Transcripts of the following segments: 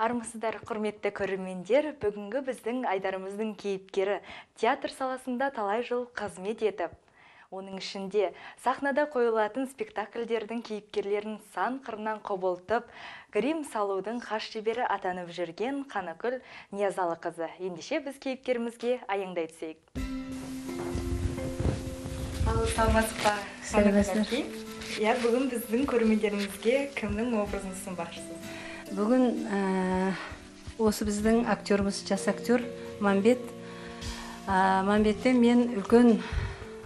Армысыздар, құрметті көрермендер, бүгінгі біздің айдарымыздың кейіпкері театр саласында талай жыл қызмет етіп, оның ішінде сахнада қойылатын спектакльдердің кейіпкерлерін сан қырынан құбылтып, грим салудың хас шебері атанып жүрген Қаныкүл Ниязалықызы. Ендеше біз кейіпкерімізге аяңдай түсейік. Ал, саламатсыз ба? Саламатсыздар. Иә, бүгін біздің көрермендерімізге кімнің образын ұсынбақшысыз? Бүгін осы біздің актеріміз, жас актер Мамбет. Мамбеттен мен үлкен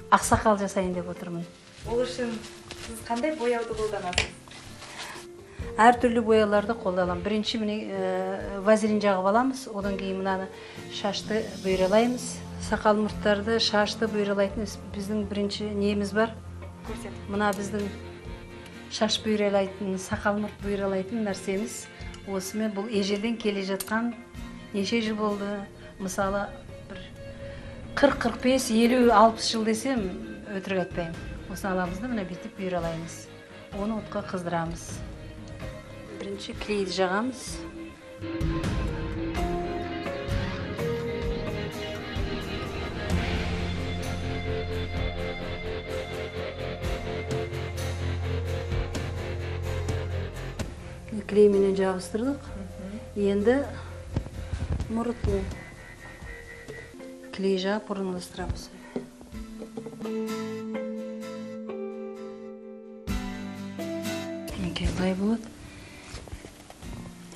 ақсақал жасайын деп отырмын. Ол үшін сіз қандай бояуды қолданасыз? Әртүрлі бояуларды қолданамын. Бірінші міне вазелин жағып аламыз, одан кейін мынаны шашты бұйралаймыз. Сақал мұрттарды, шашты бұйралайтын біздің бірінші неміз бар. Көрсет. Мына біздің шаш бұйралайтын, сақал мұрт бұйралайтын нәрсеміз. Осымен бұл ежелден келе жатқан неше жыл болды. Мысалы, бір 40, 45, 50, 60 жыл десем өтірік айтпаймын. Осыны аламыз да мына бүйтіп бұйралаймыз. Оны отқа қыздырамыз. Бірінші клейді жағамыз. Клейменен жабыстырдық. Енді мұртын клей жағып орналастырамыз. Мінекей былай болады.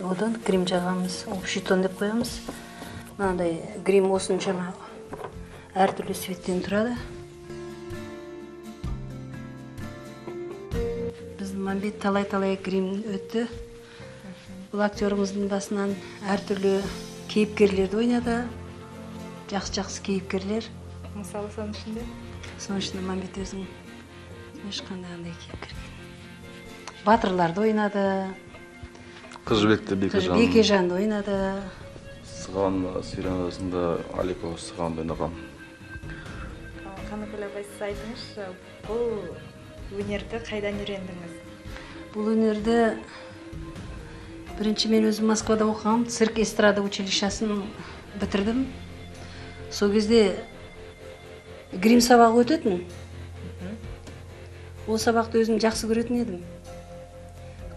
Одан грим жағамыз, общий тон деп қоямыз. Мынандай грим осыншама әртүрлі цветтен тұрады. Біздің Мамбет талай-талай грим өтті. Бұл актеріміздің басынан әртүрлі кейіпкерлерді ойнады. Жақсы-жақсы кейіпкерлер. Мысалы, соның ішінде? Соның ішінде Мамбет өзің ешқандай андай кейіпкер. Батырларды ойнады. Қыз Жібекті Бекежан. Бекежанды ойнады. Сыған сериалында Алико Сығанды ойнаған. Қаныкүл апай, сіз айтыңызшы, бұл өнерді қайдан үйрендіңіз? Бұл өнерді бірінші мен өзім Москвада оқығам, цирк эстрада училищасын бітірдім. Сол кезде грим сабағы өтетін. Ол сабақты өзім жақсы көретін едім.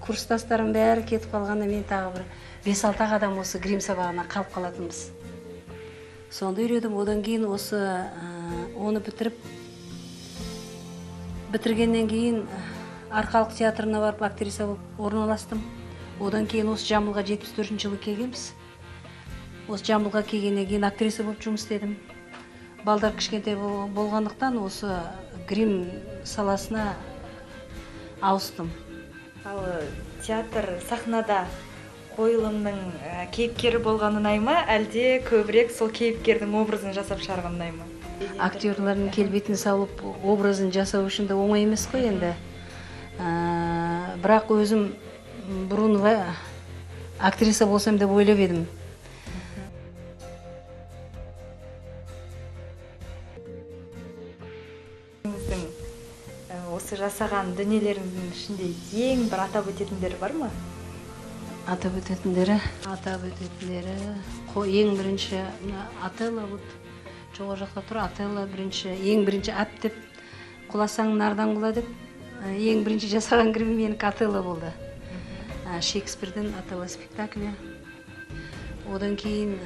Курстастарым бәрі кетіп қалғанда мен тағы бір 5-6 адам осы грим сабағына қалып қалатынбыз. Сонда үйрендім. Одан кейін осы оны бітіргеннен кейін Арқалық театрына барып актриса болып орналастым. Одан кейін осы Жамбылға 74 жылы келгенбіз. Осы Жамбылға келгеннен кейін актриса болып жұмыс істедім. Балдар кішкентай болғандықтан осы грим саласына ауыстым. Ал театр сахнада қойылымның кейіпкері болған ұнай ма, әлде көбірек сол кейіпкердің образын жасап шығарған ұнай ма? Актерлардың келбетін салып, образын жасау үшін де оңай емес қой енді. Бірақ өзім бұрын актриса болсам деп ойлап едім. Өзіңіздің осы жасаған дүниелеріңіздің ішінде ең бір атап өтетіндері бар ма? Атап өтетіндері, ең бірінші мына Отелло, вот жоғары жақта тұр, Отелло бірінші, ең бірінші әп деп құласаң нардан құла деп ең бірінші жасаған гримім менікі Отелло болды. Шекспирдің Отелло спектаклі. Одан кейін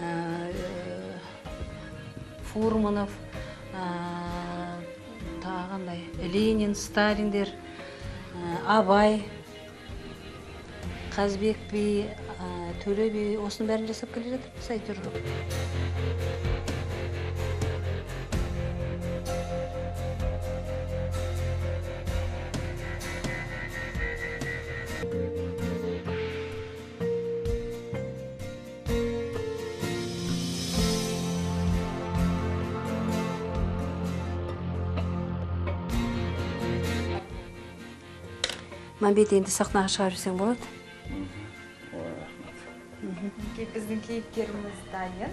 Фурманов, тағы қандай, Ленин, Сталиндер, Абай, Қазбек би, Төле би, осының бәрін жасап келе жатырмыз әйтеуір. Мамбет, енді сахнаға шығарып жіберсең болады. Біздің кейіпкеріміз дайын.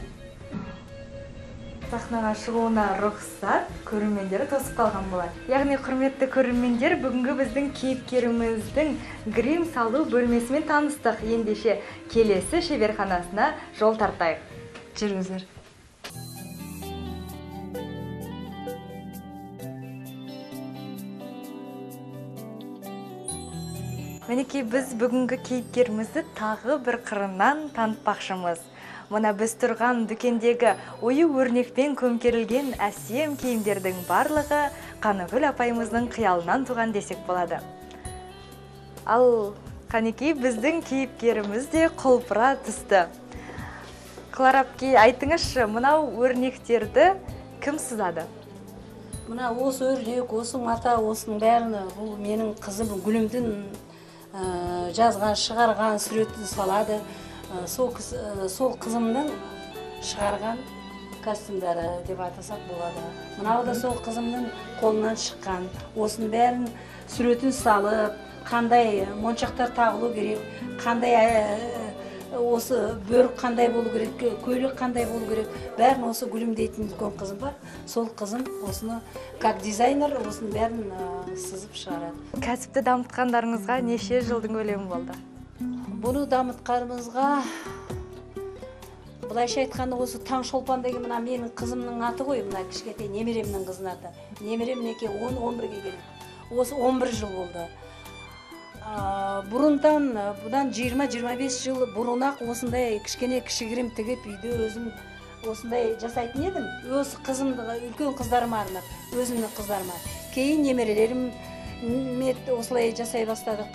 Сахнаға шығуына рұқсат, көрермендері тосып қалған болады. Яғни, құрметті көрермендер, бүгінгі біздің кейіпкеріміздің грим салу бөлмесімен таныстық. Ендеше келесі шеберханасына жол тартайық. Жүріңіздер. Мінекей, біз бүгінгі кейіпкерімізді тағы бір қырынан танытпақшымыз. Мына біз тұрған дүкендегі ою өрнекпен көмкерілген әсем киімдердің барлығы Қанығүл апайымыздың қиялынан туған десек болады. Ал қанекей, біздің кейіпкеріміз де құлпыра түсті. Клара әпке, айтыңызшы, мынау өрнектерді кім сызады? Мына осы өрнек, осы мата, осының бәрін бұл менің қызым Гүлімдің жазған, шығарған суретін салады. Сол қызымның шығарған костюмдары деп атасақ болады. Мынау да сол қызымның қолынан шыққан. Осының бәрін суретін салып, қандай моншақтар тағылу керек, қандай осы бөрік қандай болу керек, көйлек қандай болу керек, бәрін осы Гүлім дейтін үлкен қызым бар. Сол қызым осыны как дизайнер осының бәрін сызып шығарады. Кәсіпті дамытқандарыңызға неше жылдың көлемі болды? Бұны дамытқанымызға, былайша айтқанда, осы Таңшолпан деген мына менің қызымның аты ғой, мына кішкентай немеремнің қызының аты. Немерем мінекей 10-11-ге келеді. Осы 11 жыл болды. Бұрынтан, бұдан 20-25 жыл бұрын-ақ осындай кішкене кішігірім тігіп үйде өзім осындай жасайтын едім. Өз қызымды, үлкен қыздарыма арнап, өзімнің қыздарыма. Кейін немерелерім осылай жасай бастадық.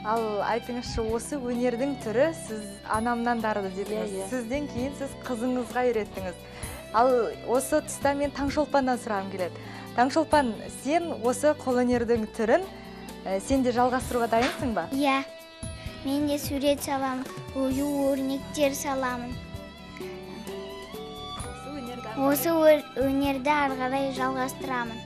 Ал айтыңызшы, осы өнердің түрі сіз анамнан дарыды дедіңіз. Иә, иә. Сізден кейін сіз қызыңызға үйреттіңіз. Ал осы тұста мен Таңшолпаннан сұрағым келеді. Таңшолпан, сен осы қолөнердің түрін сен де жалғастыруға дайынсың ба? Иә, мен де сурет саламын, ою өрнектер саламын. Осы өнерді ары қарай жалғастырамын.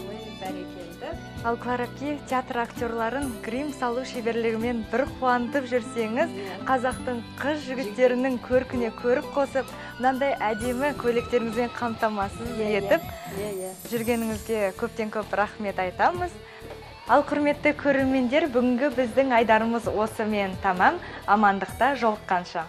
Ой, бәрекелді. Ал Клара әпке, театр актерларын грим салу шеберлігімен бір қуантып жүрсеңіз, қазақтың қыз жігіттерінің көркіне көрік қосып, мынандай әдемі көйлектеріңізбен қамтамасыз етіп жүргеніңізге көптен көп рахмет айтамыз. Ал құрметті көрермендер, бүгінгі біздің айдарымыз осымен тамам. Амандықта жолыққанша.